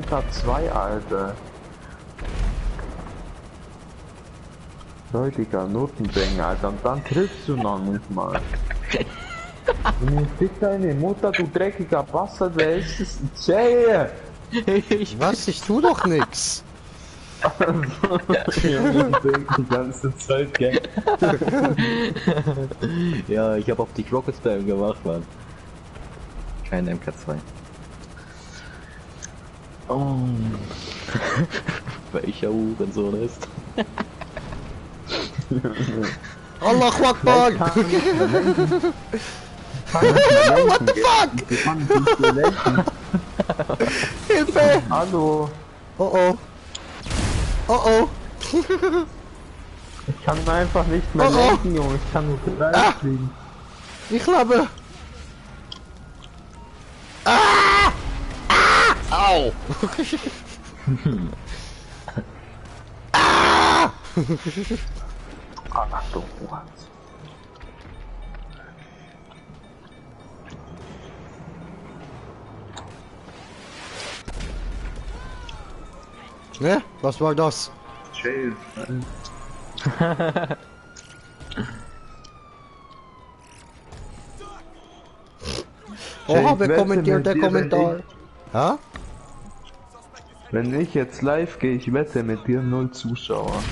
MK2, Alter. Leutiger Notenbänger, Alter, und dann triffst du noch nicht mal. Fick deine Mutter, du dreckiger Bastard, wer ist das? Jay! Was? Ich tu doch nix. Die ganze Zeit, gell? Ja, ich hab auf die Rocket Spam gemacht, Mann. Kein MK2. Oh. Welcher Uhrensohn ist? Allahu Akbar! What the fuck? Hilfe! Hallo! Oh oh. Oh oh. Ich kann einfach nicht mehr lenken, Junge. Ich kann nur fliegen. Ich glaube. Ah! Ah! Au! Ah! Ach du was. Ne? Was war das? Chill. Oha, wer kommentiert der Kommentar? Ja? Wenn ich jetzt live gehe, ich wette mit dir 0 Zuschauer.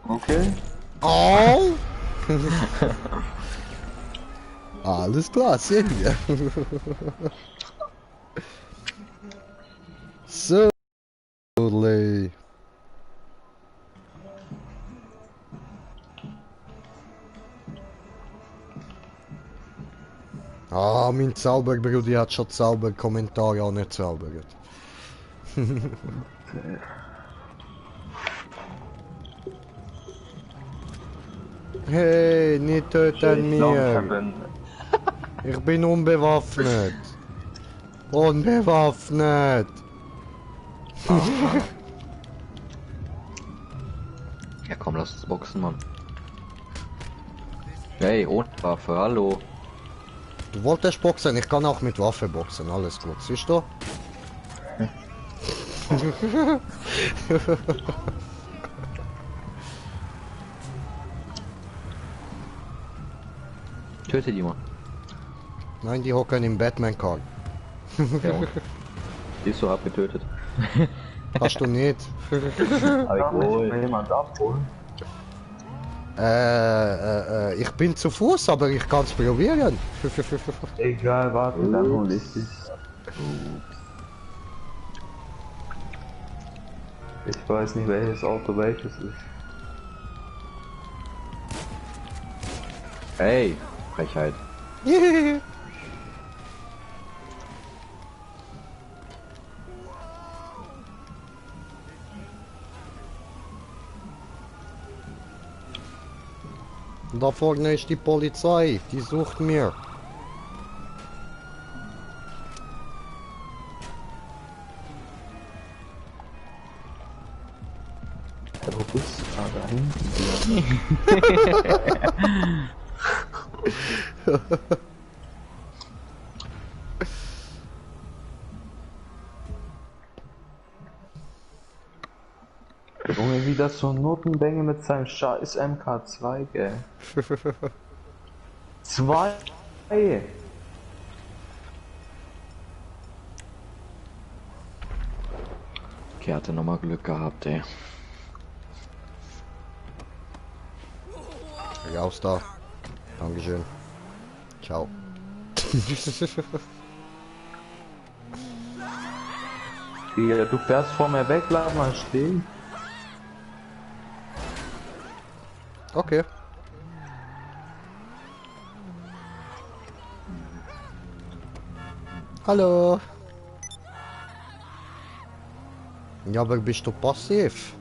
Okay? Oh! Alles klar, sehen wir. So. Ah, mein Zauberbruder hat schon Zauberkommentare auch nicht zaubert. Hey, nicht töten mir. Ich bin unbewaffnet. Unbewaffnet. Ja komm, lass uns boxen, Mann. Hey, ohne Waffe, hallo. Du wolltest boxen, ich kann auch mit Waffe boxen, alles gut, siehst du? Töte die mal. Nein, die hocken im Batman-Car. Ja, und? Die ist so hart getötet. Hast du nicht? Aber ich wohl. Jemand abholen? Ich bin zu Fuß, aber ich kann es probieren. Egal, warte, dann hol ich dich. Ich weiß nicht, welches Auto welches ist. Hey, Frechheit. Da vorne ist die Polizei, die sucht mir. Wo bist du da hinten? Junge, wie das so ein Notenbänge mit seinem scheiß MK2, gell? 2! Okay, hatte nochmal Glück gehabt, ey. Raus da. Dankeschön. Ciao. Ja, du fährst vor mir weg, bleib mal stehen. Okay. Hallo. Ja, aber bist du passiv?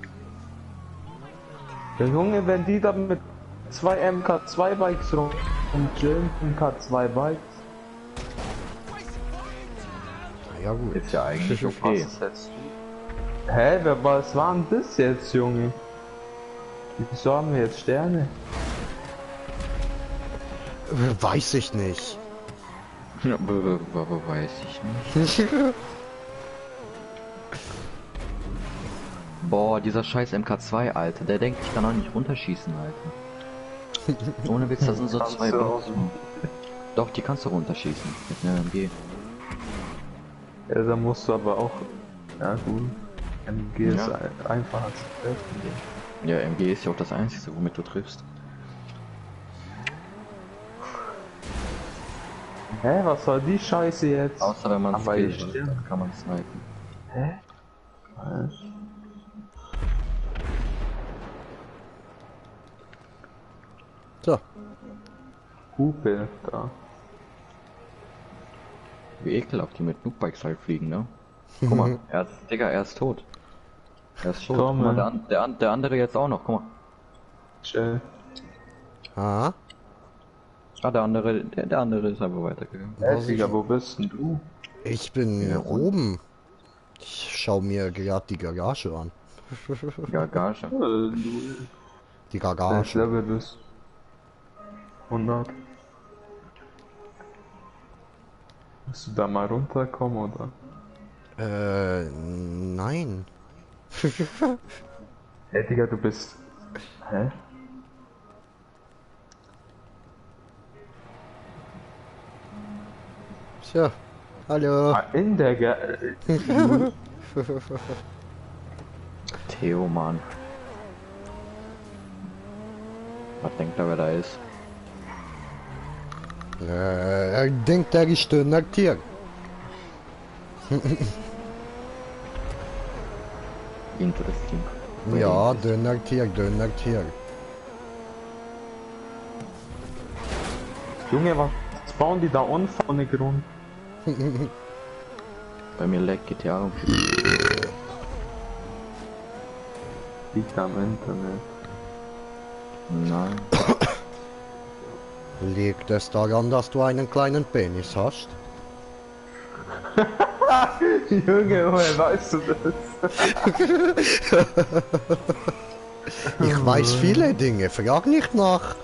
Der Junge, wenn die da mit 2 MK2 Bikes rumchillen, MK2 Bikes. Ja gut. Ist ja eigentlich okay. Was ist jetzt? Hä, was war denn das jetzt, Junge? Wieso haben wir jetzt Sterne? Weiß ich nicht. Ja, weiß ich nicht. Boah, dieser scheiß MK2, Alter, der denkt, ich kann auch nicht runterschießen, Alter. Ohne Witz, das sind so zwei Boxen. Doch, die kannst du runterschießen, mit einer MG. Ja, da musst du aber auch... Ja gut, MG ist einfacher zu treffen. Ja, MG ist ja auch das einzige, womit du triffst. Hä, was soll die Scheiße jetzt? Außer wenn man aber skillt, dann kann man snipen. Hä? Was? So. Hupe da. Wie ekelhaft die mit Noobbikes halt fliegen, ne? Guck mal, Digga, er ist tot. Er ist tot. Guck mal, der andere jetzt auch noch, guck mal. Chill. Ah. Ah, der andere ist aber weitergegangen. Digga, wo bist denn du? Ich bin Ja, oben. Ich schau mir gerade die Garage an. Garage. Die Welches Garage. Level bist 100. Musst du da mal runterkommen, oder? Nein. Hey, Digga, du bist... Hä? So. Hallo. Ah, in der Theo, Mann. Was denkt er, wer da ist? Er denkt, er ist ein Tier. Interesting. Ja, dünner Tier, dünner Tier. Junge, was bauen die da unten ohne Grund? Bei mir leckt GTA. Liegt am Internet. Nein. Liegt es daran, dass du einen kleinen Penis hast? Junge, woher weißt du das? Ich weiß viele Dinge, frag nicht nach.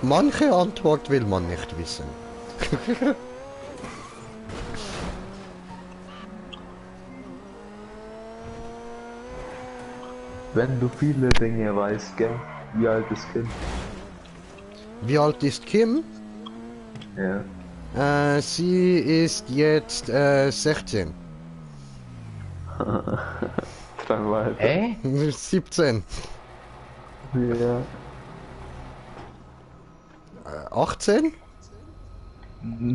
Manche Antwort will man nicht wissen. Wenn du viele Dinge weißt, gell? Wie alt ist Kind? Wie alt ist Kim? Ja. Sie ist jetzt 16. Dann weiter. 17. Ja. 18?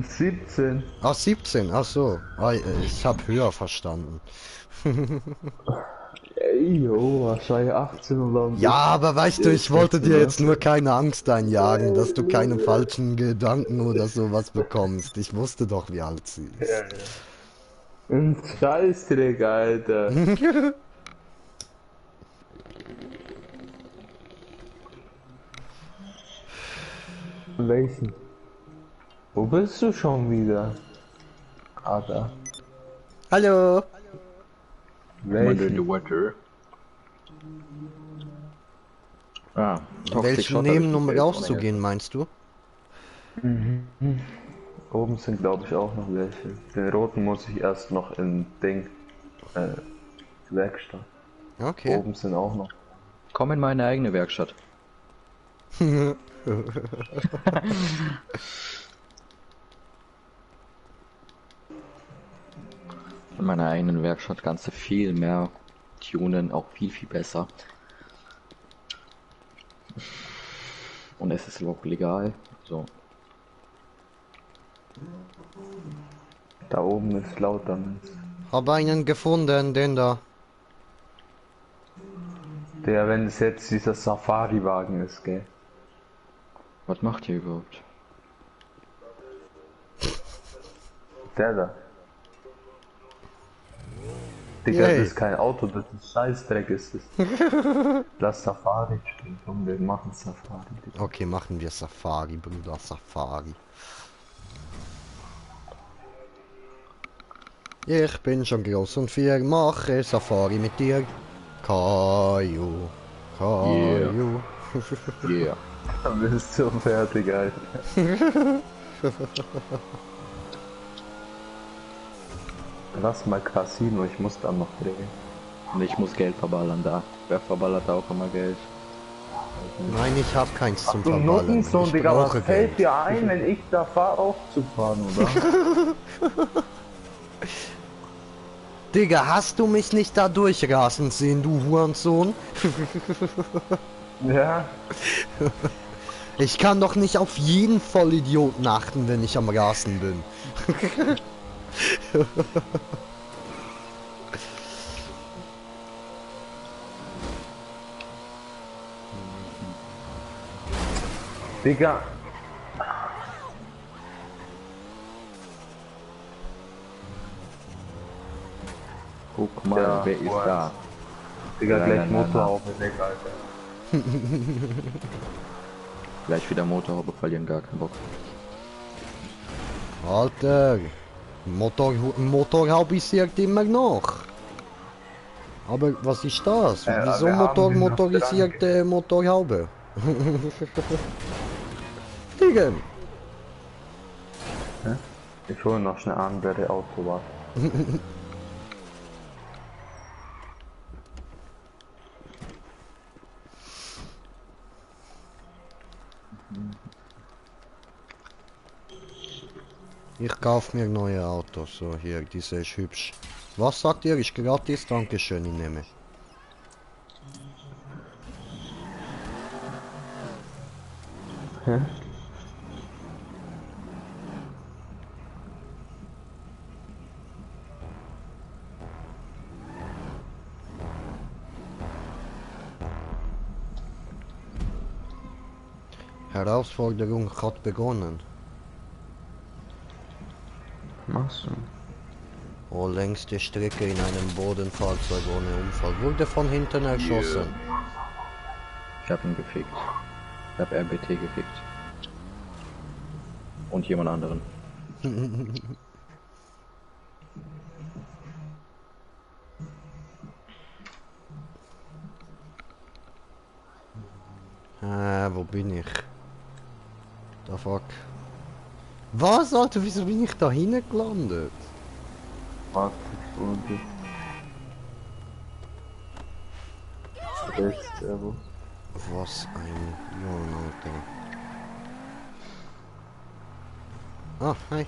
17. Ah, 17, ach so. Ah, ich hab höher verstanden. Ey, jo, wahrscheinlich 18 oder so. Ja, aber weißt du, ich wollte dir jetzt nur keine Angst einjagen, dass du keine falschen Gedanken oder sowas bekommst. Ich wusste doch, wie alt sie ist. Ja, ja. Ein Scheißdreck, Alter. Welchen? Wo bist du schon wieder? Ah, da. Hallo. Welchen? Water. Ah, Welchen nehmen, um rauszugehen, meinst du? Oben sind glaube ich auch noch welche. Den roten muss ich erst noch in Ding Werkstatt. Okay. Oben sind auch noch. Komm in meine eigene Werkstatt. In meiner eigenen Werkstatt kannst du viel mehr tunen, auch viel besser. Und es ist auch legal. So. Da oben ist lauter. Hab einen gefunden, den da. Der, wenn es jetzt dieser Safari-Wagen ist, gell? Was macht ihr überhaupt? Der da. Digga, das ist kein Auto, das ist Scheißdreck, ist es. Lass Safari stehen, komm, wir machen Safari. Okay, machen wir Safari, Bruder, Safari. Ich bin schon groß und viel, mache Safari mit dir. Kaju, Kaju. Yeah. Dann bist du fertig, Alter. Lass mal Casino, ich muss dann noch drehen. Und ich muss Geld verballern da. Wer verballert da auch immer Geld? Nein, ich hab keins zum Du Verballern. Nuttensohn, Ich Digga, was brauche fällt Geld. dir ein, wenn ich da fahre, auch zu fahren, oder? Digga, hast du mich nicht da durchrasen sehen, du Hurensohn? Ja. Ich kann doch nicht auf jeden Vollidioten achten, wenn ich am Rasen bin. Digga. Guck mal, Ja, wer ist what? da? Digga, Nein, gleich nein, nein, Motorhaube weg, Alter. Gleich wieder Motorhaube verlieren, gar keinen Bock. Alter, Motorhaube sagt immer noch. Aber was ist das? Wieso wir haben den noch motorisierte Motorhaube? Digga. Ich hole noch schnell andere Autobahn. Ich kauf mir neue Autos. So, hier, diese ist hübsch. Was sagt ihr? Ist gratis? Dankeschön, ich nehme. Hä? Herausforderung hat begonnen. Machst du? Oh, längste Strecke in einem Bodenfahrzeug ohne Unfall. Wurde von hinten erschossen. Ich hab ihn gefickt. Ich hab RBT gefickt. Und jemand anderen. Wo bin ich? Da fuck. Was, Alter? Wieso bin ich da hinten gelandet? Warte, und rechts, Servus. Was ein Junge, Alter. Ah, hi.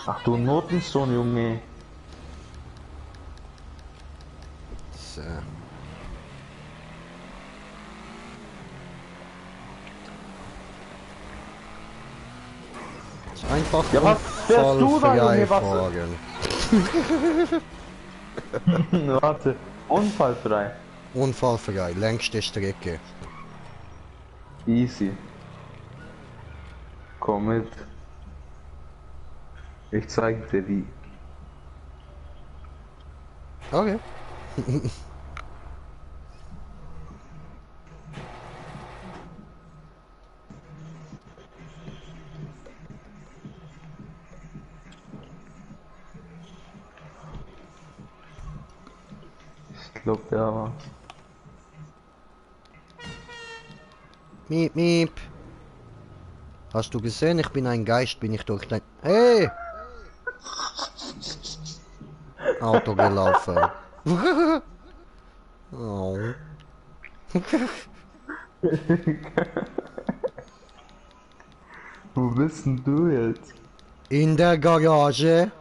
Ach du Notensohn, Junge. So. Einfach Ja, was fährst du da, Junge? Was? fahren. Warte, unfallfrei. Unfallfrei, längste Strecke. Easy. Komm mit. Ich zeig dir wie. Okay. Ich glaub, der war. Miep, miep. Hast du gesehen, ich bin ein Geist, bin ich durch dein... Hey! Auto gelaufen. Oh. Wo bist denn du jetzt? In der Garage.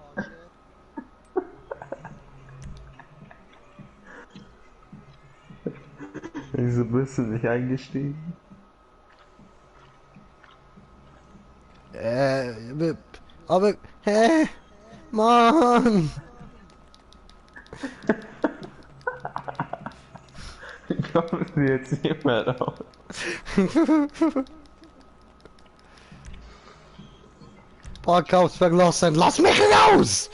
Wieso bist du nicht eingestiegen? Aber... Hä? Mann! Kommen Sie jetzt nicht mehr raus? Parkhaus verlassen, lass mich raus!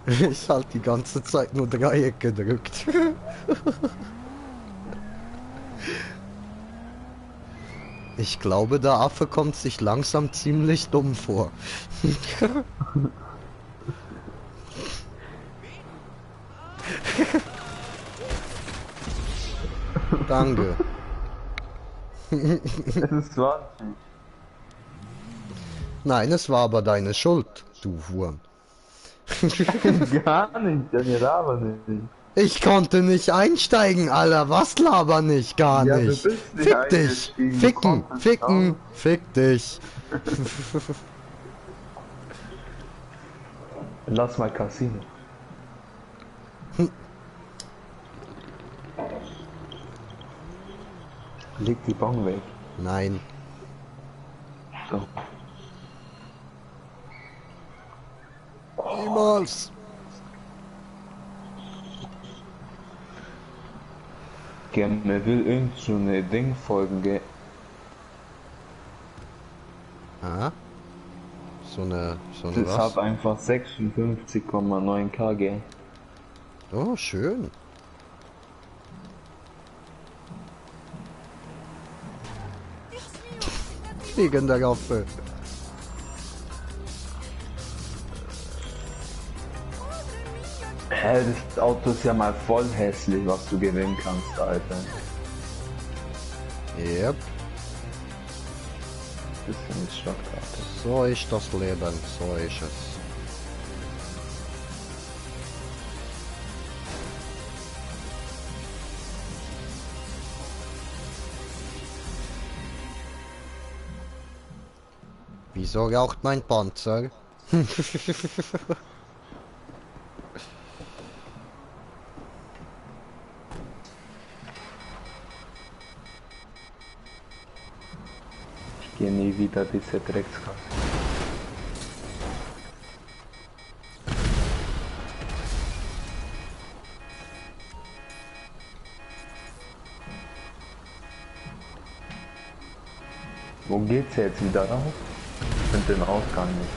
Ich halt die ganze Zeit nur Dreieck gedrückt. Ich glaube, der Affe kommt sich langsam ziemlich dumm vor. Danke. Es ist 20. Nein, es war aber deine Schuld, du Wurm. Gar nicht, Daniel, aber nicht. Ich konnte nicht einsteigen, Alter. Was laber nicht? Gar Ja, du nicht. bist nicht Fick dich. eingestiegen, du Ficken. konntest Ficken. auch. Fick dich. Lass mal Casino. Leg die Bon weg. Nein. So. Niemals. Mir will irgend so eine Ding folgen, gell? Ah. So eine Das was? hat einfach 56,9 kg. Oh, schön. Fliegender Affe. Hä, das Auto ist ja mal voll hässlich, was du gewinnen kannst, Alter. Yep. Das finde ich Stadtkarte. So ist das Leben. So ist es. Wieso raucht mein Panzer? Ich gehe nie wieder diese Dreckskarte. Wo geht's jetzt wieder raus? Ich finde den Ausgang nicht.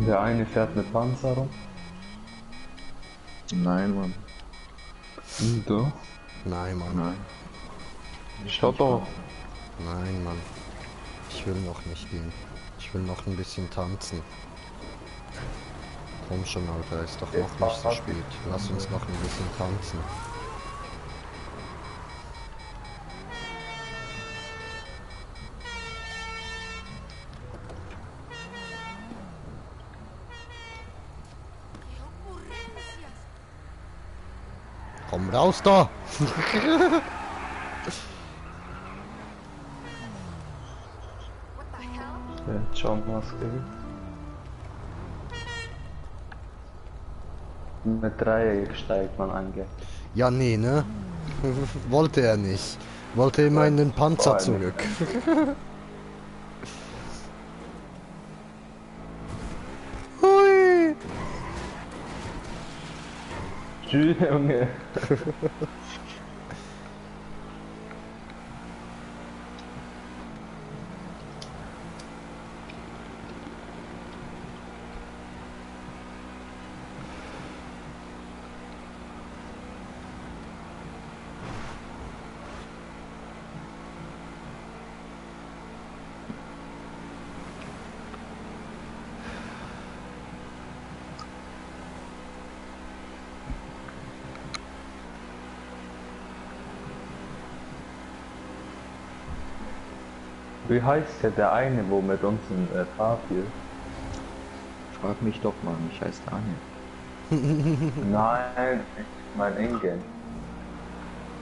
Der eine fährt mit Panzer rum. Nein, Mann. Und du? Nein, Mann. Nein. Schaut doch. Nein, Mann. Ich will noch nicht gehen. Ich will noch ein bisschen tanzen. Komm schon, Alter, ist doch noch nicht so spät. Lass uns noch ein bisschen tanzen. Komm raus da! Jetzt schauen wir, was geht. Mit Dreieck steigt man an, gell? Ja, nee, ne? Wollte er nicht. Wollte immer in den Panzer Vor allem. zurück. Hui! Tschüss, Junge. Wie heißt der eine, wo mit uns in Fahrspiel? Frag mich doch mal, ich heiße Daniel. Nein, ich mein Ingame.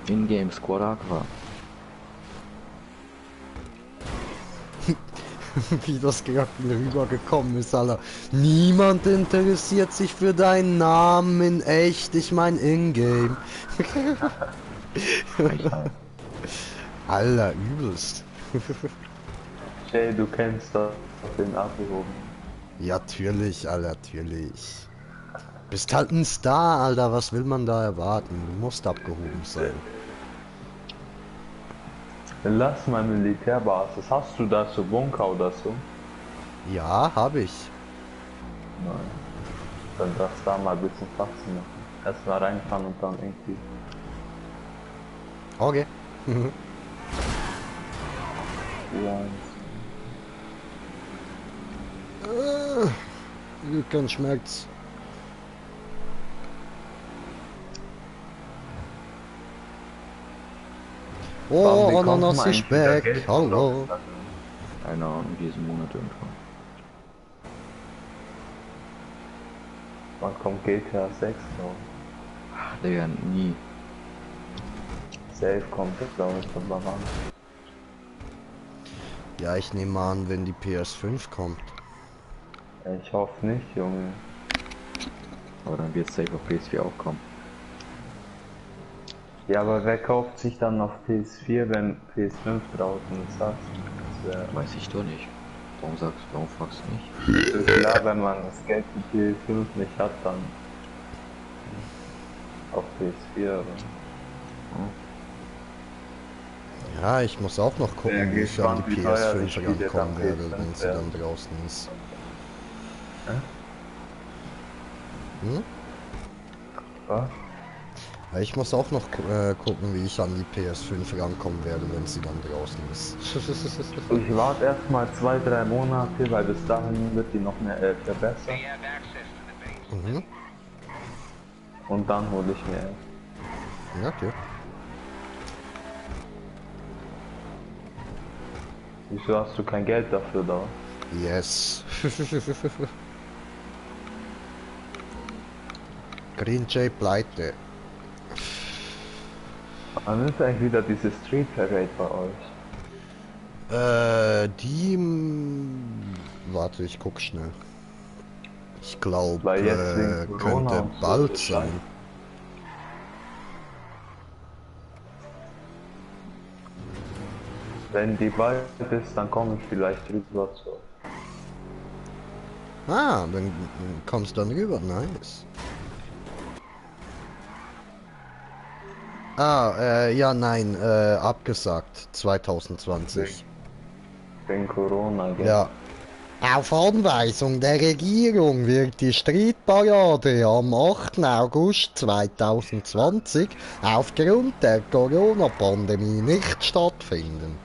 In-Game Squad Aqua. Wie das gerade rübergekommen ist, Alter. Niemand interessiert sich für deinen Namen in echt. Ich mein Ingame. Alter, übelst. Jay, du kennst doch den abgehoben. Ja, natürlich, Alter, natürlich. Bist halt ein Star, Alter, was will man da erwarten? Du musst abgehoben sein. Lass mal Militärbasis. Hast du da so Bunker oder so? Ja, habe ich. Nein. Dann darfst du da mal ein bisschen Platz machen. Erstmal reinfahren und dann irgendwie. Okay. Ja. Glück schmeckt's. Oh, Wann bekommt Ananas man ist eigentlich wieder back. Geld? Hallo. Keine Ahnung, diesen Monat irgendwann. Wann kommt GTA 6 noch? Ach, Digga, nie. Safe kommt das, glaube ich, aber wann? Ja, ich nehme mal an, wenn die PS5 kommt. Ich hoffe nicht, Junge. Aber dann wird safe auf PS4 auch kommen. Ja, aber wer kauft sich dann auf PS4, wenn PS5 draußen ist? Das Weiß ich doch nicht. Warum fragst du nicht? ist klar, wenn man das Geld für PS5 nicht hat, dann auf PS4 oder? Ja, ich muss auch noch gucken, Ja, wie ich an die gespannt, wie teuer die PS5 Spiele rankommen dann werde, PS5 wenn sie werden. dann draußen ist. Hä? Hm? Was? Ja, ich muss auch noch gucken, wie ich an die PS5 rankommen werde, wenn sie dann draußen ist. Ich warte erstmal 2-3 Monate, weil bis dahin wird die noch mehr verbessert. Mhm. Und dann hole ich mir. Ja, okay. Wieso hast du kein Geld dafür da? Yes. Green Jay pleite. Wann ist eigentlich wieder diese Street Parade bei euch? Warte, ich guck schnell. Ich Weil jetzt wegen glaube, Corona könnte und so bald ist sein. Wenn die bald ist, dann komme ich vielleicht rüber zu. Ah, dann kommst du dann rüber, nice. Ja, nein, abgesagt, 2020. Wegen Corona, gell? Ja. Auf Anweisung der Regierung wird die Streetparade am 8. August 2020 aufgrund der Corona-Pandemie nicht stattfinden.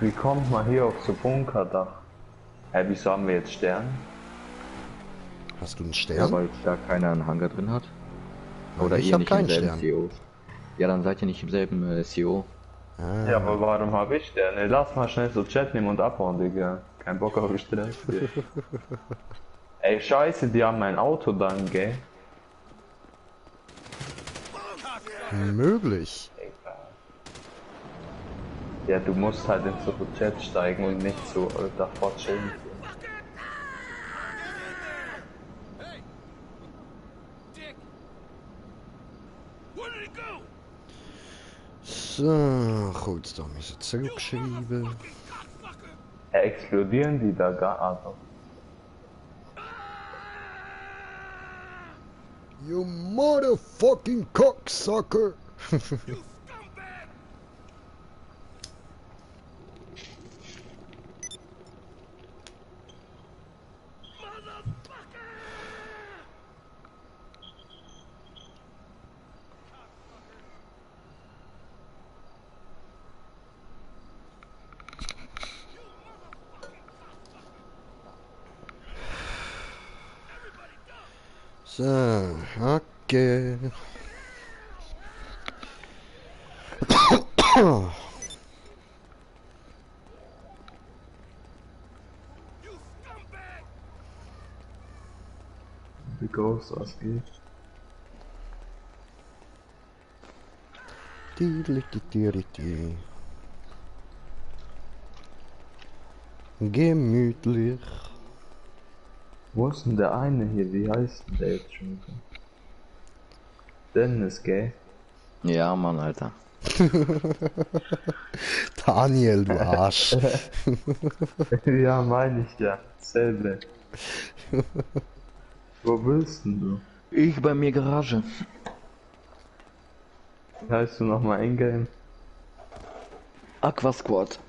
Wie kommt man hier auf so Bunkerdach? Hä, wieso haben wir jetzt Sterne? Hast du einen Ja, Stern? weil da keiner einen Hangar drin hat. Oder Ich ihr hab nicht keinen im selben Stern. CO. Ja, dann seid ihr nicht im selben CO. Ah. Ja, aber warum habe ich Sterne? Lass mal schnell so Chat nehmen und abhauen, Digga. Kein Bock auf Stress. Hier. Ey, scheiße, die haben mein Auto dann, gell? Möglich. Ja, du musst halt in so Chat steigen und nicht so davor chillen. So, goed, dan is het zurückschreiben. Explodieren die da gar also. You motherfucking cocksucker! So, okay. Wie groß das geht. Gemütlich. Wo ist denn der eine hier? Wie heißt denn der jetzt schon wieder? Dennis, gell? Ja, Mann, Alter. Daniel, du Arsch. Ja, meine ich ja. Selbe. Wo bist denn du? Ich bei mir Garage. Wie heißt du nochmal Ingame? Aqua Squad.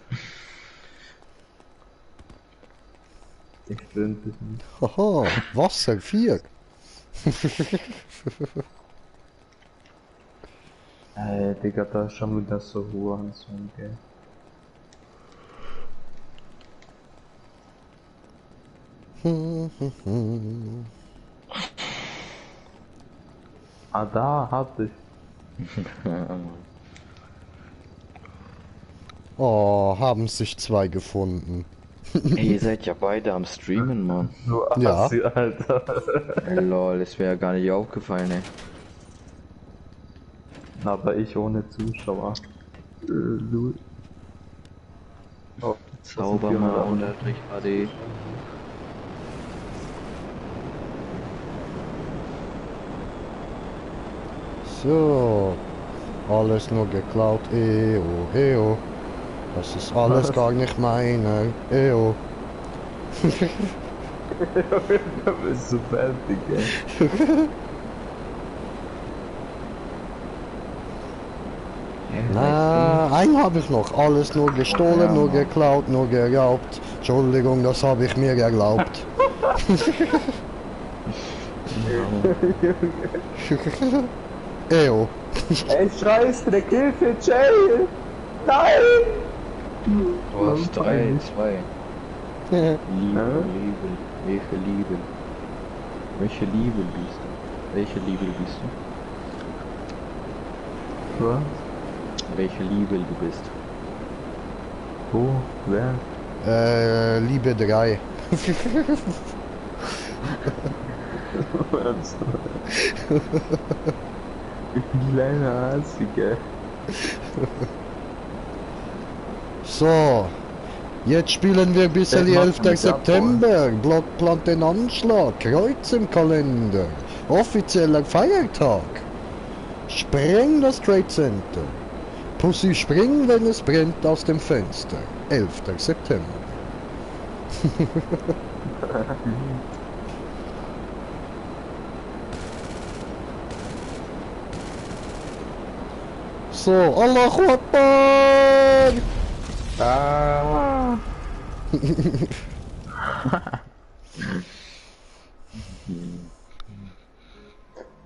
Ich finde dich nicht. Haha, Wasser 4. Ey, Digga, da ist schon wieder so Ruhe und so, gell. Ah, da hatte ich. Oh, haben sich zwei gefunden. Ey, ihr seid ja beide am Streamen, Mann. Du Ja. Assi, Alter. Lol, ist mir ja gar nicht aufgefallen, ey. Aber ich ohne Zuschauer. Du. Oh, Zauber mal unterstrich AD. So, alles nur geklaut, eo. Das ist alles gar nicht meine, eo. Da bist du fertig, ey. Na, einen habe ich noch. Alles nur gestohlen, Ja, nur Mann. geklaut, nur geraubt. Entschuldigung, das habe ich mir geglaubt. Eo. Ey, Scheißdreck, Hilfe, Jay! Nein! Du hast 3, 2. Liebe, Hä? Liebe, welche Liebe? Welche Liebe bist du? Welche Liebe bist du? Was? Welche Liebe du bist? Wo? Wer? Liebe 3. Was? Kleiner Assi, gell? So. Jetzt spielen wir bis Der die macht 11. mich September. Block plant den Anschlag. Kreuz im Kalender. Offizieller Feiertag. Spreng das Trade Center. Pussy spring, wenn es brennt aus dem Fenster. 11. September. So, Allahu Akbar! Ah!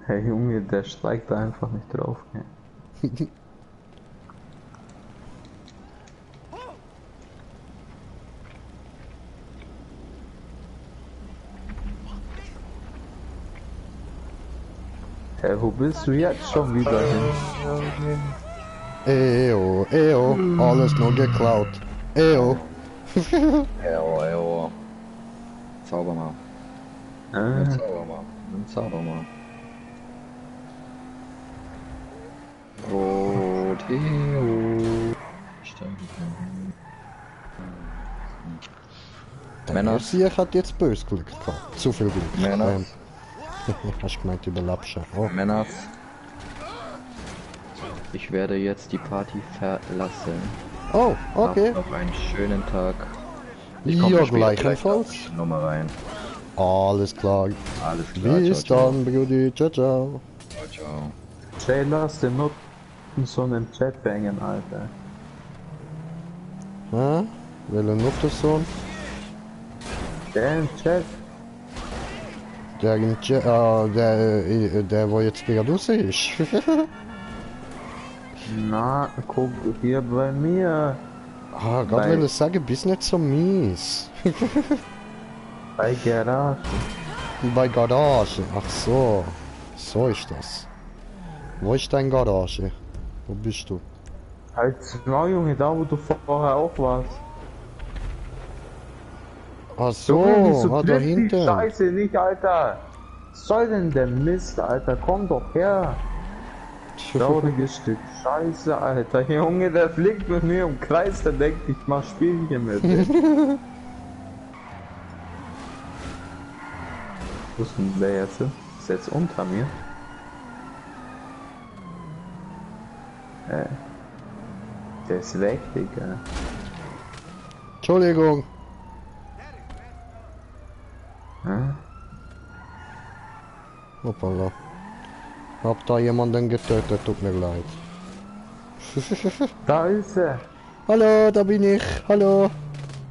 Hey Junge, der steigt da einfach nicht drauf, gell? Hey, wo bist du jetzt schon wieder hin? Eo, alles nur geklaut. Eo. Eo. Zauber mal. Ah, Zauber mal. Zauber mal. Rot, Eo. Männer. Sie hat jetzt bös Glück gehabt. Zu viel Glück. Männer. Hast du gemeint über Lapsche? Oh. Männers. Ich werde jetzt die Party verlassen. Oh, okay. Habt noch einen schönen Tag. Ja, später gleichfalls. auf die Nummer rein. Alles klar. Alles klar. Bis ciao, dann, Brudi. Ciao, ciao. ciao. Ciao. Jay, lass den Nutten so einen Chat bangen, Alter. Hä? Welcher Nuttersohn? Der im Chat? Der wo jetzt gerade raus ist. Na, guck hier bei mir. Ah, Gott will ich sagen, bist nicht so mies. Bei Garage. Bei Garage. Ach so. So ist das. Wo ist dein Garage? Wo bist du? Halt mal, Junge, da wo du vorher auch warst. Ach so, Junge, wieso da trifft die hinten. Scheiße nicht, Alter? Was soll denn der Mist, Alter? Komm doch her. Trauriges Stück Scheiße, Alter. Junge, der fliegt mit mir im Kreis, der denkt, ich mach Spielchen mit dem. Wo ist denn der jetzt? Ist jetzt unter mir? Der ist weg, Digga. Entschuldigung. Hä? Hoppala. Hab da jemanden getötet, tut mir leid. Da ist er! Hallo, da bin ich. Hallo.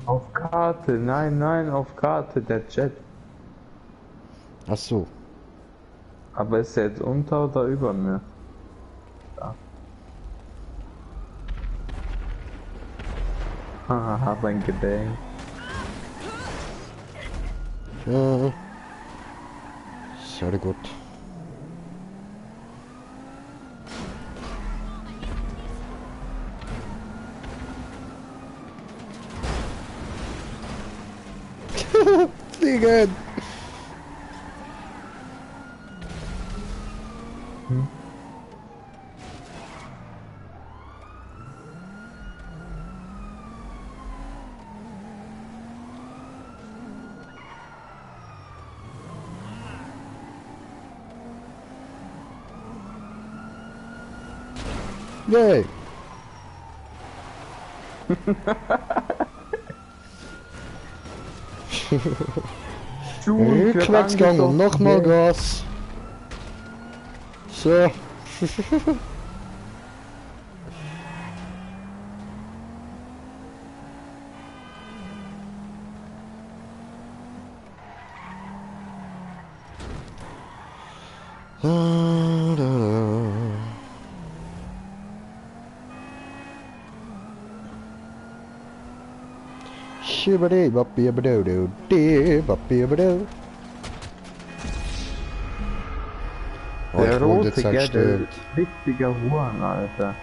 Auf Karte, nein, nein, auf Karte, der Jet. Ach so. Aber ist er jetzt unter oder über mir? Da. Haha, hab ein Gedenk. Ja. Sehr gut. Fliegen! Yay! Rückwärtsgang und nochmal Gas. So. Shibbity boppy doo doo dee boppy doo. Oh, Der ich wurde rote, gell, der zerstört. richtiger Huren, Alter.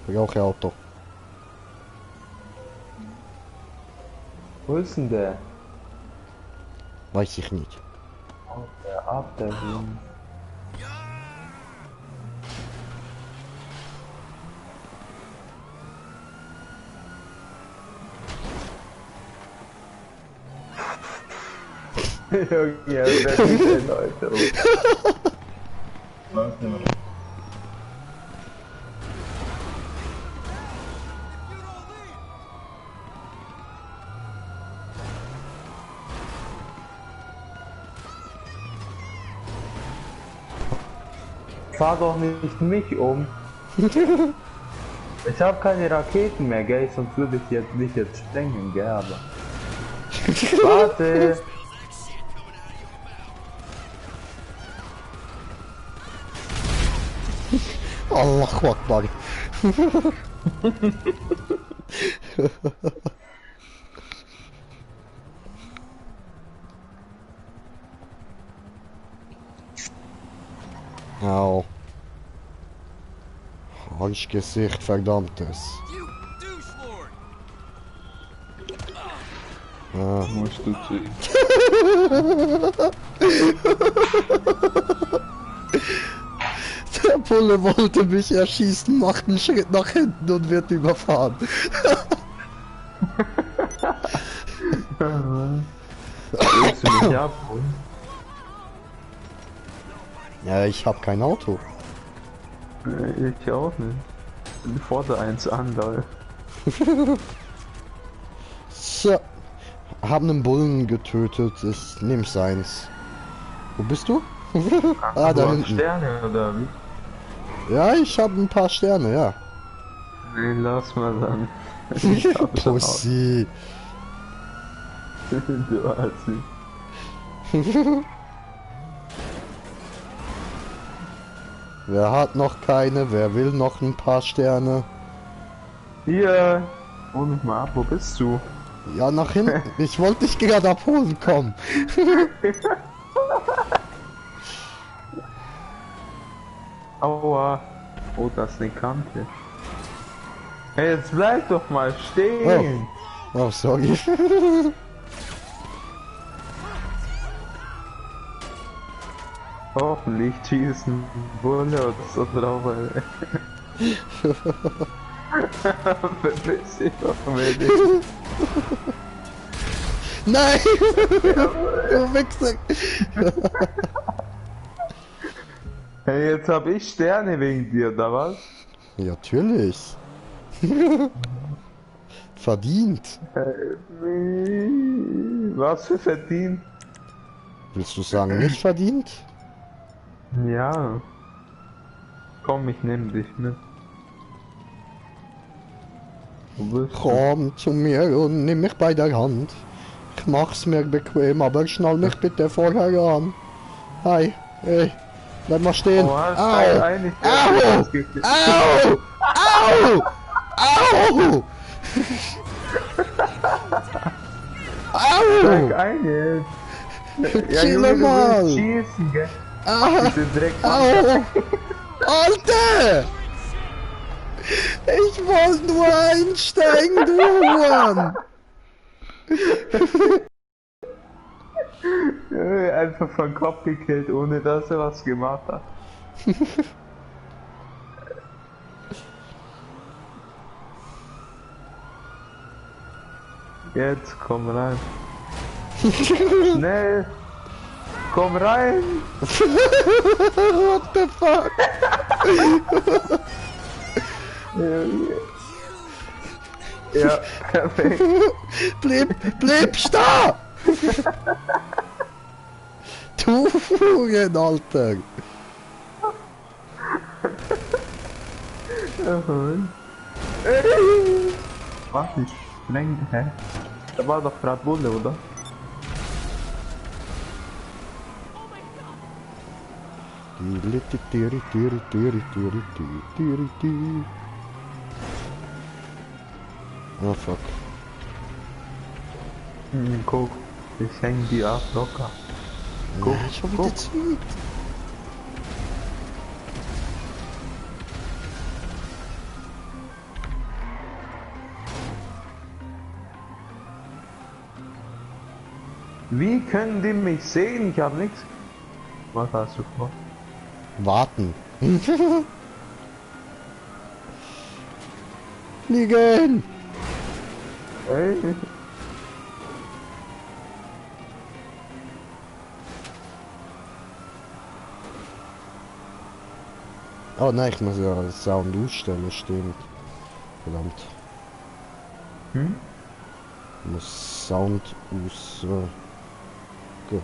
Brauche Auto. Wo ist denn der? Weiß ich nicht. Oh, der ab, der Hund. Junge, wer ist denn, Leute? Fahr doch nicht mich um. Ich habe keine Raketen mehr, gell? Sonst würde ich jetzt nicht jetzt sprengen, gell? Aber. Warte! Allahu Akbar. Au. Arschgesicht, verdammtes. Ja. Musst du zu. Der Bulle wollte mich erschießen, macht einen Schritt nach hinten und wird überfahren. Willst du mich abholen? Ja, ich hab kein Auto. Ich auch nicht. Ich fordere eins an, lol. So. Haben einen Bullen getötet, ich nehm seins. Wo bist du? Ah, da hinten. Sterne oder wie? Ja, ich habe ein paar Sterne, ja. Nee, lass mal dann. Ich hab schon aus. Pussy. Du Assi. Wer hat noch keine? Wer will noch ein paar Sterne? Hier! Hol mich mal ab, wo bist du? Ja, nach hinten. Ich wollte dich gerade abholen, komm. Aua! Oh, das ist eine Kante. Hey, jetzt bleib doch mal stehen! Oh, sorry. Hoffentlich schießen Bulle oder so drauf, ey. Verpiss dich doch, Medic. Nein! Du Wichser! Hey, jetzt hab ich Sterne wegen dir, oder was? Ja, natürlich. Verdient. Was für verdient? Willst du sagen, nicht verdient? Ja. Komm, ich nehm dich mit. Wo bist du? Komm zu mir und nimm mich bei der Hand. Ich mach's mir bequem, aber schnall mich bitte vorher an. Hi, hey, bleib mal stehen. Oh, steig Au! ein, ich Au! werde ausgeklickt. Au! Au! Au! Steig Au! ein jetzt. Ja, Chill Junge, du mal. willst schießen, gell? Au! Bitte direkt Au! Alter! Ich wollte nur einsteigen, du Huren! einfach vom Kopf gekillt, ohne dass er was gemacht hat. Jetzt komm rein. Schnell! Komm rein! What the fuck? Ja, perfekt. Bleib da! Du Huren, Alter! Was ist streng, hä? Da war doch gerade Bulle, oder? Oh fuck. Guck, ich häng die ab locker. Guck, Ja, schon wieder guck. zurück. Wie können die mich sehen? Ich hab nichts. Was hast du vor? Warten. Fliegen! Ey. Oh nein, ich muss ja Sound ausstellen, stimmt. Verdammt. Hm? Ich muss Sound aus... gut.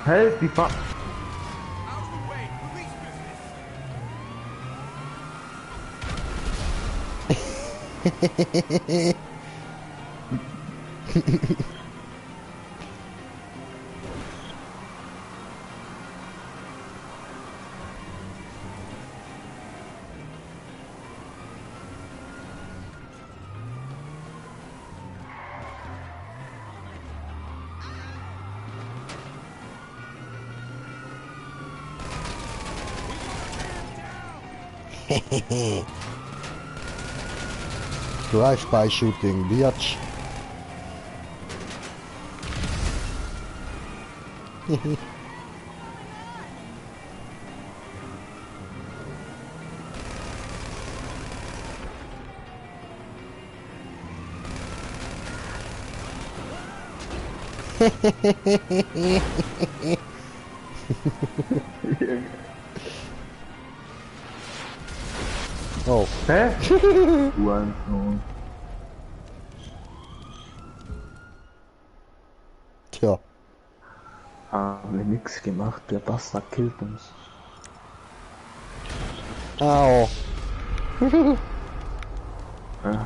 Halt die Fa... Drive-by shooting, Biatch. Oh, Hä? Hurensohn. tja. Haben wir nix gemacht, der Bastard killt uns. Au. Ja.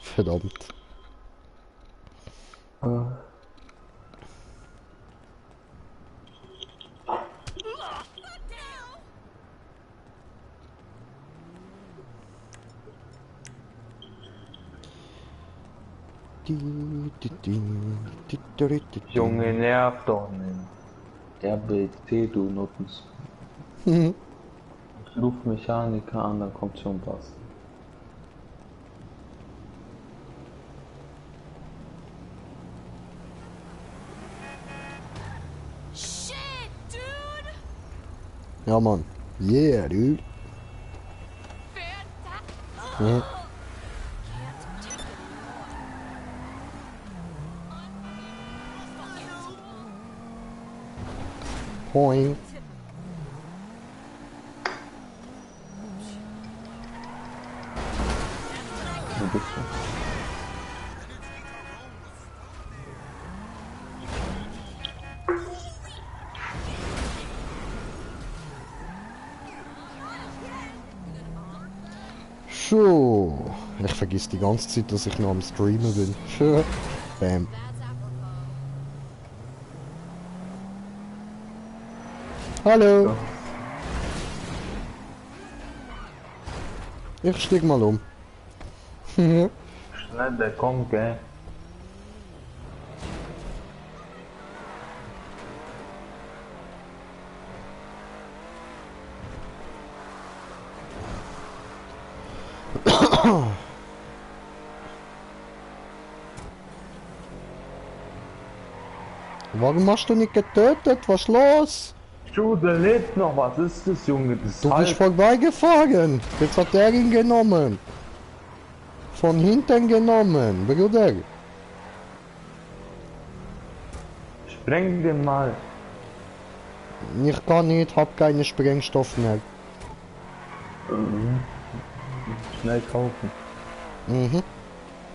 Verdammt. Junge, nerv doch nicht. Der BT, du Nuttens. Ruf Mechaniker an, dann kommt schon was. Shit, dude! Ja, Mann. Yeah, dude. Fantastic! Ja. Can't take it Poing. Wo bist du? So. Ich vergesse die ganze Zeit, dass ich noch am Streamen bin. Schön. Bam. Hallo. Ich steig mal um. Schnell, der kommt, gell? Warum hast du nicht getötet? Was ist los? Der lebt noch, was ist das, Junge? Das Du bist vorbeigefahren. Jetzt hat er ihn genommen. Von hinten genommen, Bruder. Spreng den mal. Ich kann nicht, hab keinen Sprengstoff mehr. Schnell kaufen. Mhm.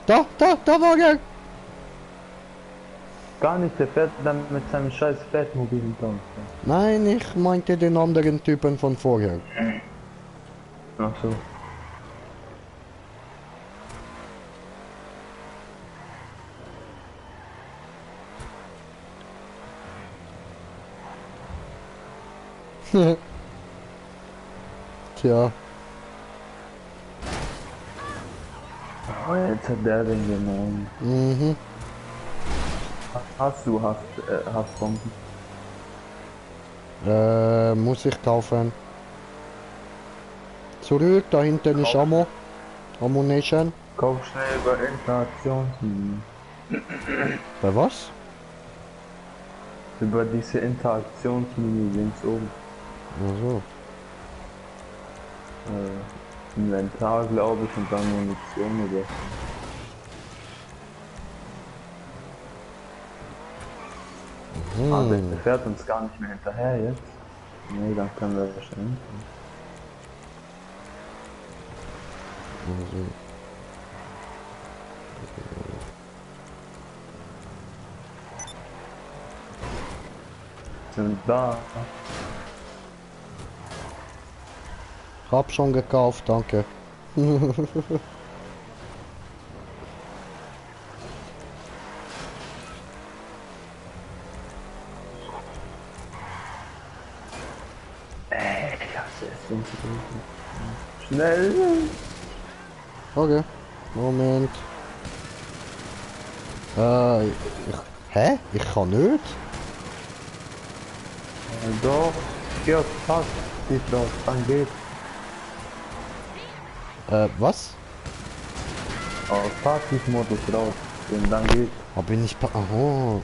Da war er. Gar nicht, der fährt dann mit seinem scheiß Fettmobil dann. Nein, ich meinte den anderen Typen von vorher. Ach so. Tja, Oh, jetzt hat der den genommen. mhm. Hast Bomben. Muss ich kaufen. Zurück, da hinten ist Ammo. Ammunition. Kauf schnell über Interaktionsmenü. Bei was? Über diese Interaktionsmenü links oben. Also. Inventar, glaube ich, und dann Munition oder. Ah, der fährt uns gar nicht mehr hinterher jetzt. Nee, dann können wir wahrscheinlich. Also. Sind da. Hab schon gekauft, danke. Ich hasse es, wenn sie drücken. Schnell! Okay, Moment. Hä? Ich kann nicht? Doch, geh auf Pass, geht drauf, dann geht. Was? Auf Passivmodus raus, und dann geht. Aber bin ich oh.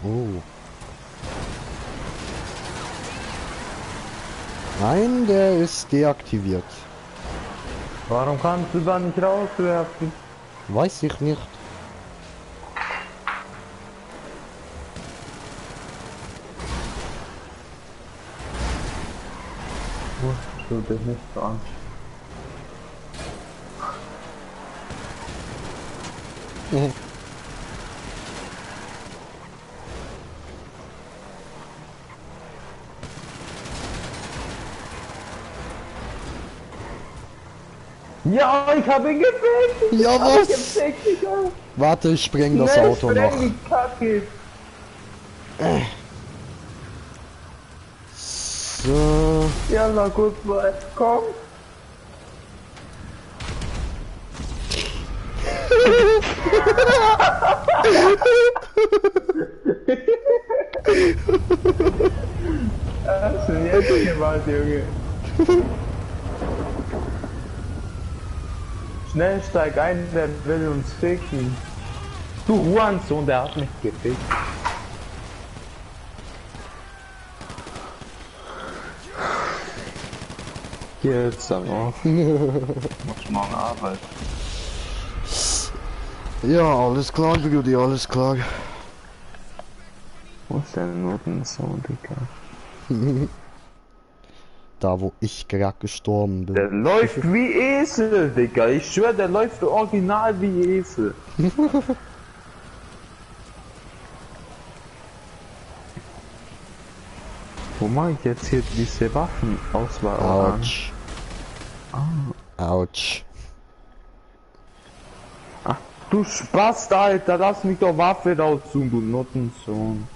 Nein, der ist deaktiviert. Warum kannst du da nicht rauswerfen? Weiß ich nicht. Du dich nicht so an. Ja, ich habe ihn gefickt! Ja, Ich hab ihn was? gefickt, Digga! Warte, ich spreng das Schnell, Auto spreng noch. die Kacke! So. Ja, na gut, komm! Das ist jetzt Gewalt, Junge. Schnell steig ein, der will uns ficken. Du Hurensohn, der hat mich gefickt. Jetzt aber. Muss morgen Arbeit. Ja, alles klar, Brudi, alles klar. Wo ist der Notensound, Digga? Da, wo ich gerade gestorben bin. Der läuft wie Esel, Digga. Ich schwör, der läuft original wie Esel. Wo mache ich jetzt hier diese Waffenauswahl an? Autsch. Autsch. Ach, du Spast, Alter. Lass mich doch Waffe raussuchen, du Nuttensohn.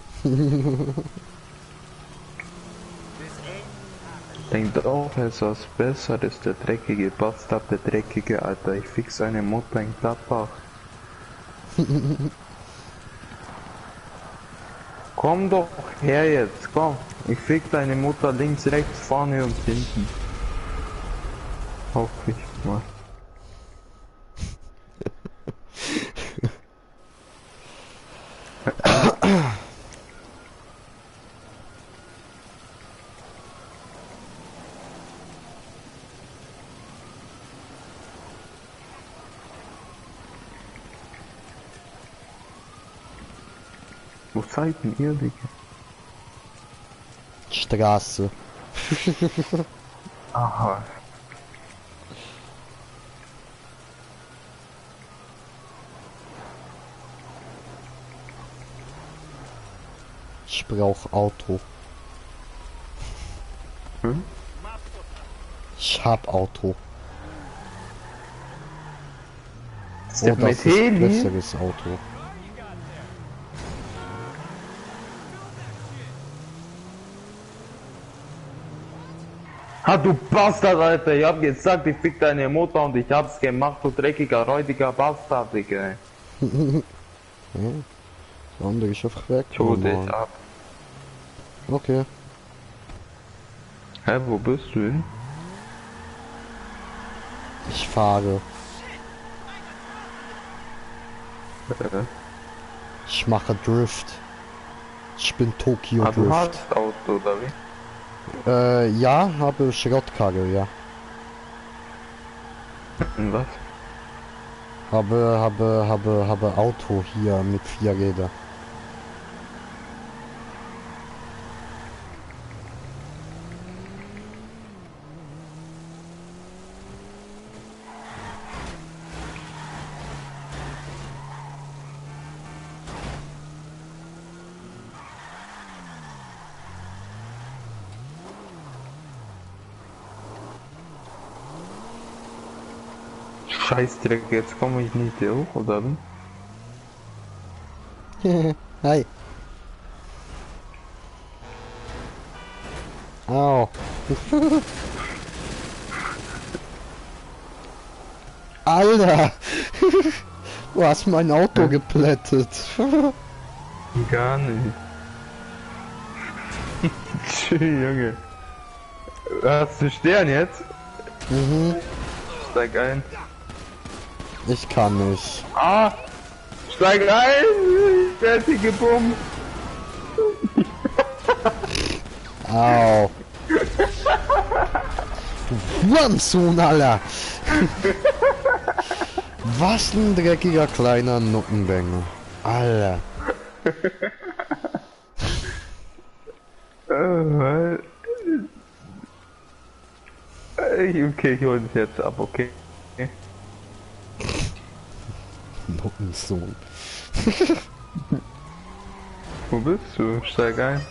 Denkt auch, er ist was Besseres, der dreckige Bastard, der dreckige Alter. Ich fix seine Mutter in Gladbach. Komm doch her jetzt, komm. Ich fick deine Mutter links, rechts, vorne und hinten. Hoffe ich mal. Wo seid denn ihr, Digga? Straße. Aha. Ich brauch Auto. Hm? Ich hab Auto. Ist der Oh, das mit ist ein Heli? besseres Auto. Ha, du Bastard, Alter. Ich hab gesagt, ich fick deine Mutter und ich hab's gemacht, du dreckiger, räudiger Bastard, Digga. Der andere ist einfach weg. Tu Oh dich Mann. ab. Okay. Hä, wo bist du hin? Ich fahre. Ich mache Drift. Ich bin Tokyo Ah, du Drift. hast Auto, oder wie? Ja, habe Schrottkarre, ja. Was? Habe Auto hier mit 4 Rädern. Scheißdreck, jetzt komme ich nicht hier hoch, oder wie? Hi. Au. Alter. Du hast mein Auto geplättet. Gar nicht. Tschüss, Junge. Hast du Stern jetzt? Mhm. Steig ein. Ich kann nicht. Ah! Steig ein! Fertige Bumm! Au. Du Hurensohn, Alter. Was ein dreckiger kleiner Nuttenbänger. Alter. Okay, ich hol dich jetzt ab, okay? Nuttensohn. Wo bist du? Steig ein.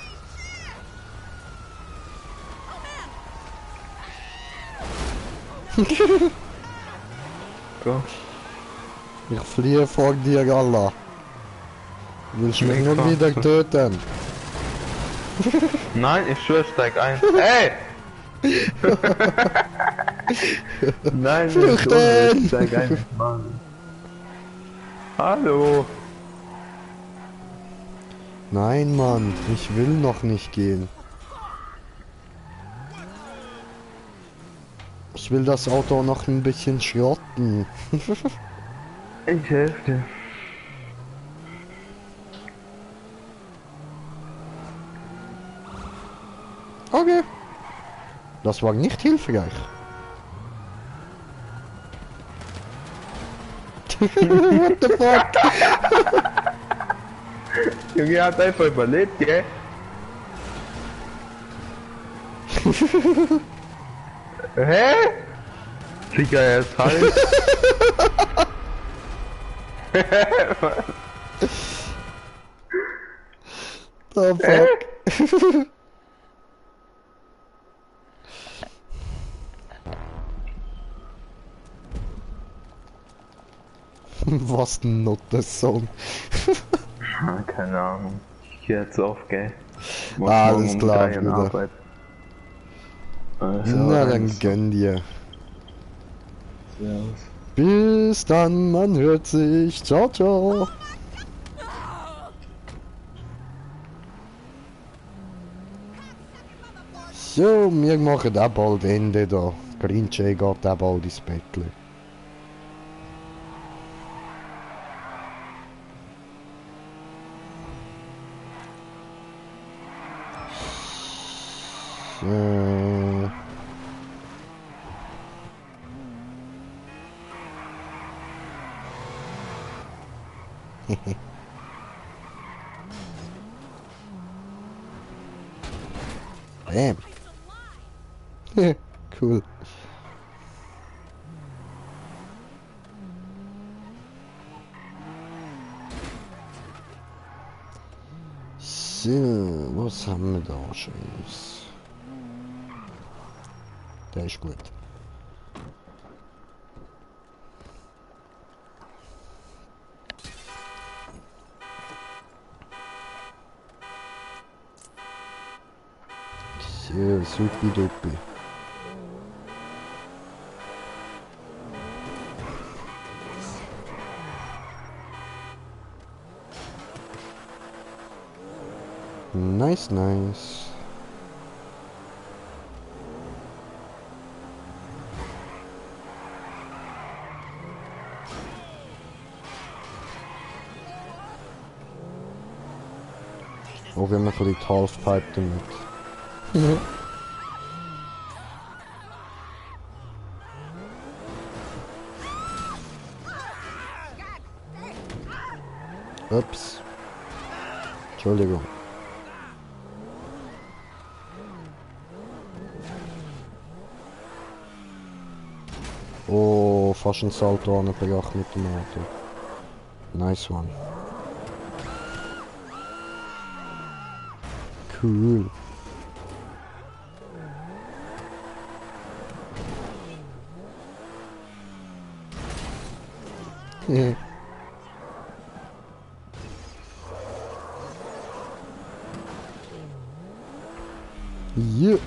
Go. Ich fliehe vor dir, Allah. Willst du mich Nee, nur komm. wieder töten? Nein, ich schwör, steig ein. Ey! Nein, nicht Flüchten! so, steig ein. Mann. Hallo! Nein, Mann, ich will noch nicht gehen. Ich will das Auto noch ein bisschen schrotten. Ich helfe dir. Okay. Das war nicht hilfreich. What the fuck? Junge hat einfach überlebt, gell? Hä? Digga, er ist heiß. Oh fuck. Was ein Noten-Song. Keine Ahnung. Ich geh jetzt auf, gell? Muss Alles morgen um klar, 3 in Bruder. Arbeit. Also, Na dann eins. gönn dir. Servus. Bis dann, man hört sich. Ciao, ciao. So, wir machen auch bald Ende da. Grinche geht auch bald ins Bettle. So. Bam. Cool. So, was haben wir da Schönes? Der ist gut. So, supi-dupi. Nice, nice. Auch wenn man ein bisschen die Halfpipe damit. Ups. Entschuldigung. Oh, fast ein Salto angebracht mit dem Auto. Nice one. Cool. Ja. Yeah.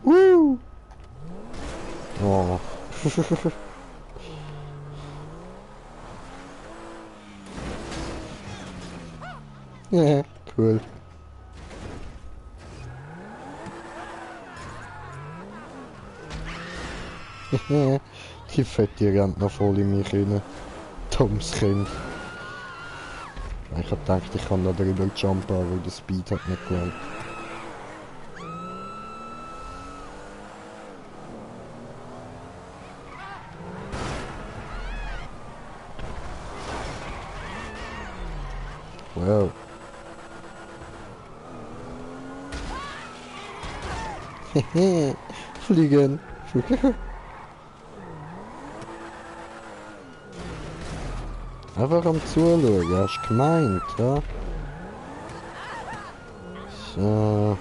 Woo. Oh. Ja, cool. Die Fette rennt noch voll in mich rein. Dummes Kind. Ich hab gedacht, ich kann da drüber jumpen, aber der Speed hat nicht gelangt. Wow. Fliegen. Einfach am Zuschauen, hast du gemeint, ja? So.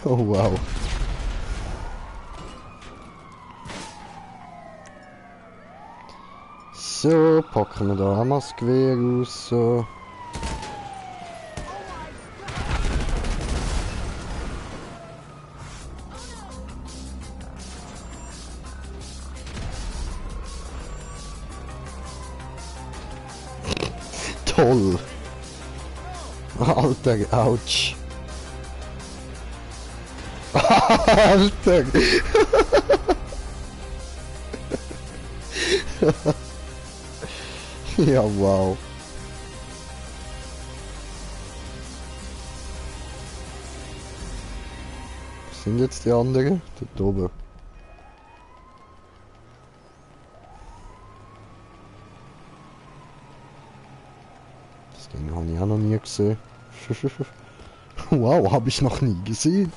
Oh wow. So, packen wir da einmal das Gewehr raus. So. Toll. Alter, ouch. Alter! Ja, wow. Was sind jetzt die anderen? Dort oben. Das Ding habe ich auch noch nie gesehen. Wow, habe ich noch nie gesehen.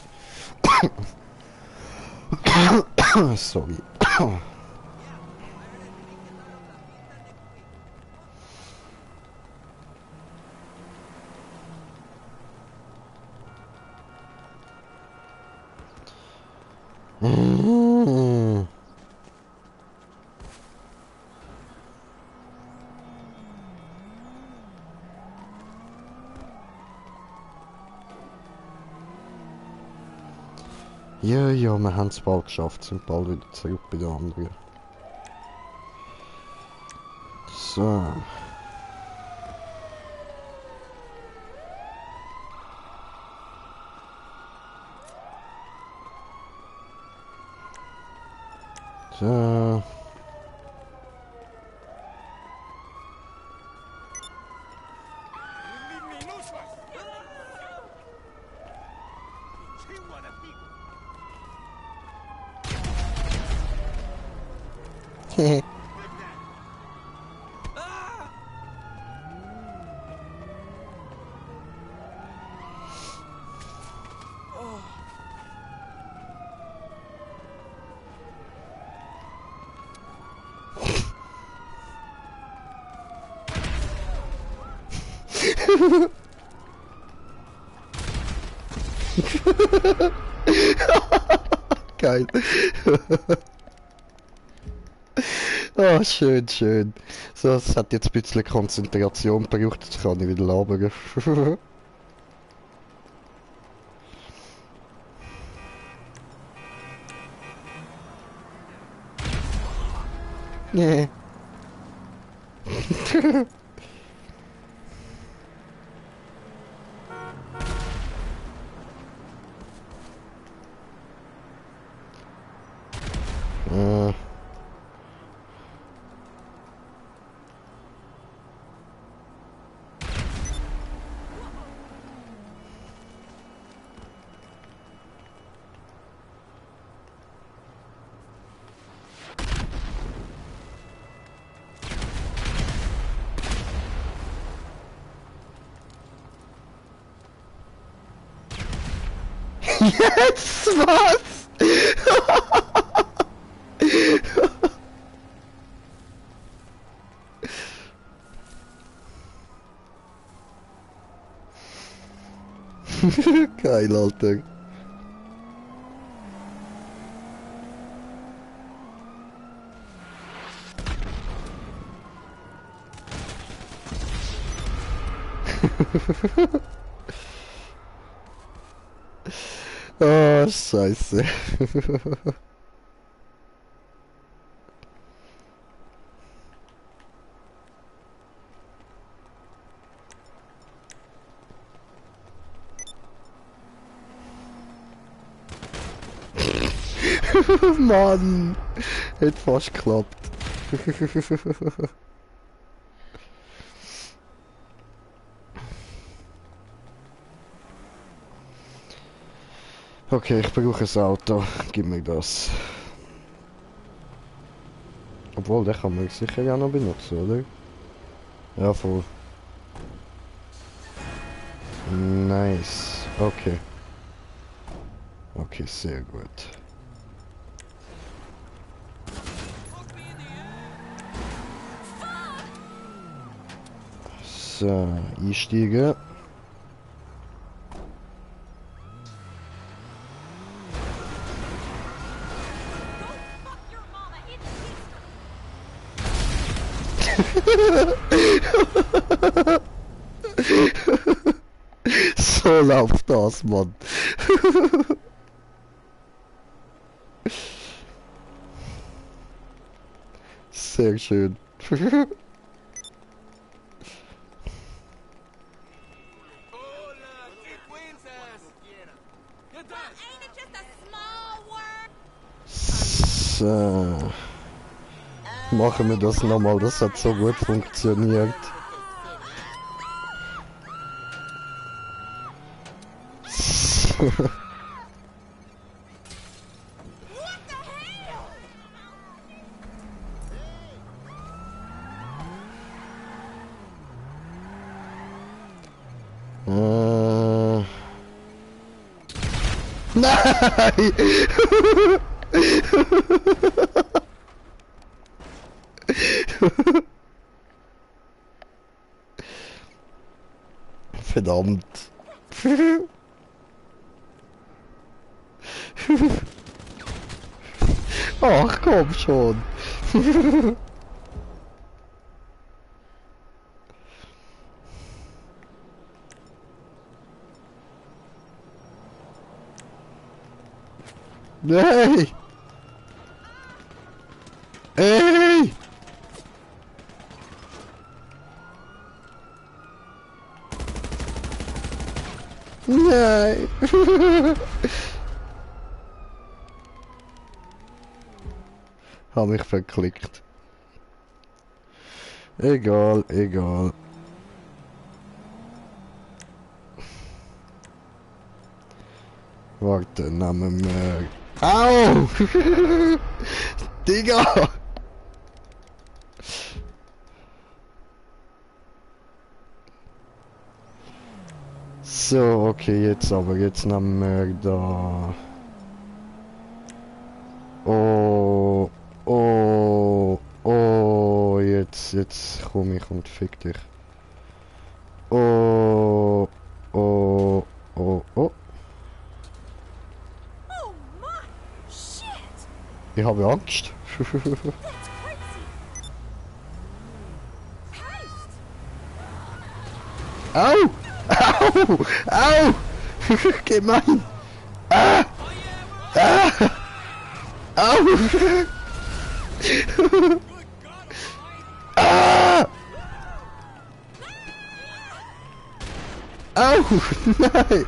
Sorry. Ja, ja, wir haben es bald geschafft, sind bald wieder zurück bei den anderen. So. So. Hehe. Geil. Oh, schön, schön. So, es hat jetzt ein bisschen Konzentration gebraucht, jetzt kann ich wieder labern. Nee. äh. Jetzt was? Geil, Alter. Oh, scheiße. Mann, hat fast geklappt. Okay, ich brauche ein Auto. Gib mir das. Obwohl, den kann man sicher ja noch benutzen, oder? Ja, voll. Nice. Okay. Okay, sehr gut. So, einsteigen. So läuft das, Mann. Sehr schön. Ain't it just a small Jetzt machen wir das nochmal. Das hat so gut funktioniert. Nein! Verdammt. Ach komm schon. Hey! Hey! Nein! Hab mich verklickt. Egal, egal. Warte, nehmen wir... Au! Digga! So, okay, jetzt aber, jetzt nehmen wir da... Oh, oh, oh, jetzt komm ich und fick dich. Oh, oh, oh, oh. Oh my shit! Ich habe Angst. That's crazy. Heist! Au! Au! Au! Gemein! Ah! Ah! Au! Ah! Au! Nein!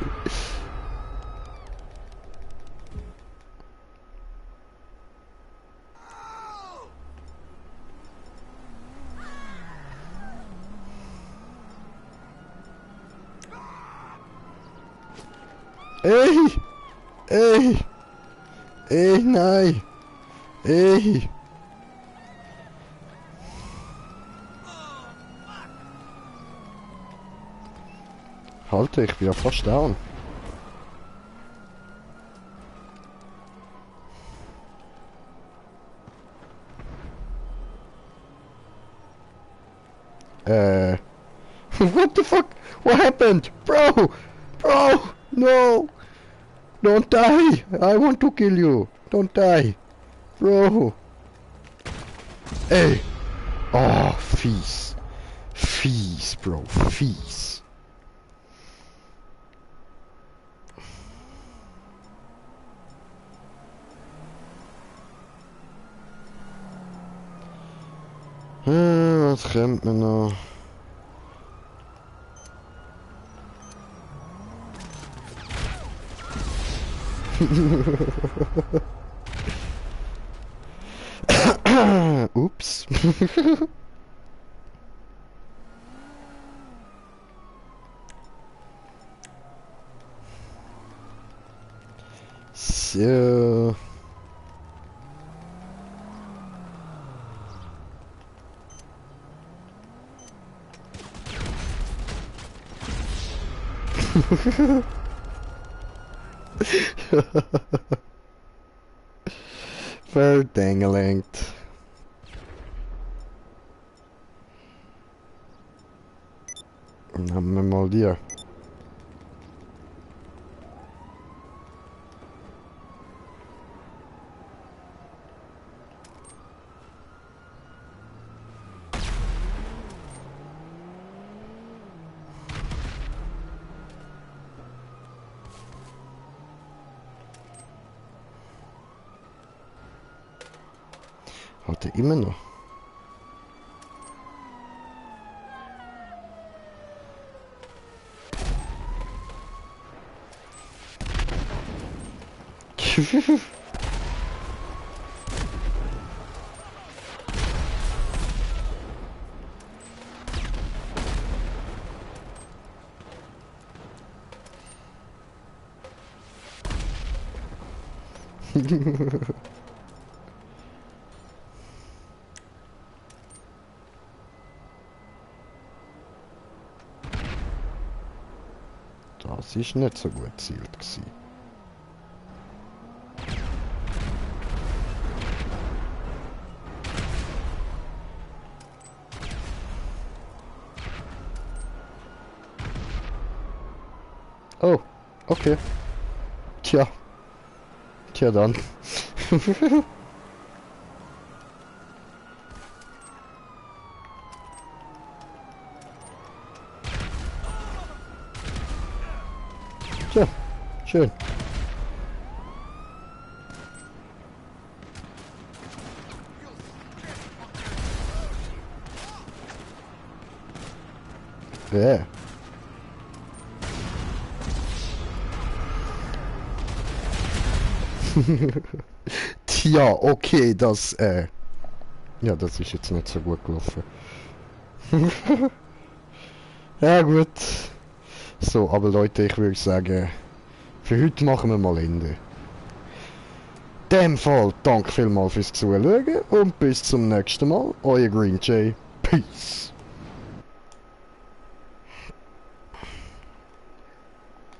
Ey! Ey! Ey, nein! Ey! Halte, ich bin ja fast down. What the fuck? What happened? Bro! Bro! No! Don't die! I want to kill you! Don't die! Bro! Ey! Oh, fies! Fies, Bro! Fies! Was kommt mir noch? Ups. So. Verdengelenkt. Nehmen wir mal dir. Hat er immer noch. Das ist nicht so gut gezielt gewesen. Oh, okay. Tja. Tja dann. Tja, schön. Ja. Tja, okay, das, ja, das ist jetzt nicht so gut gelaufen. Ja, gut. So, aber Leute, ich würde sagen, für heute machen wir mal Ende. In dem Fall, danke vielmals fürs Zuschauen und bis zum nächsten Mal. Euer Green Jay. Peace.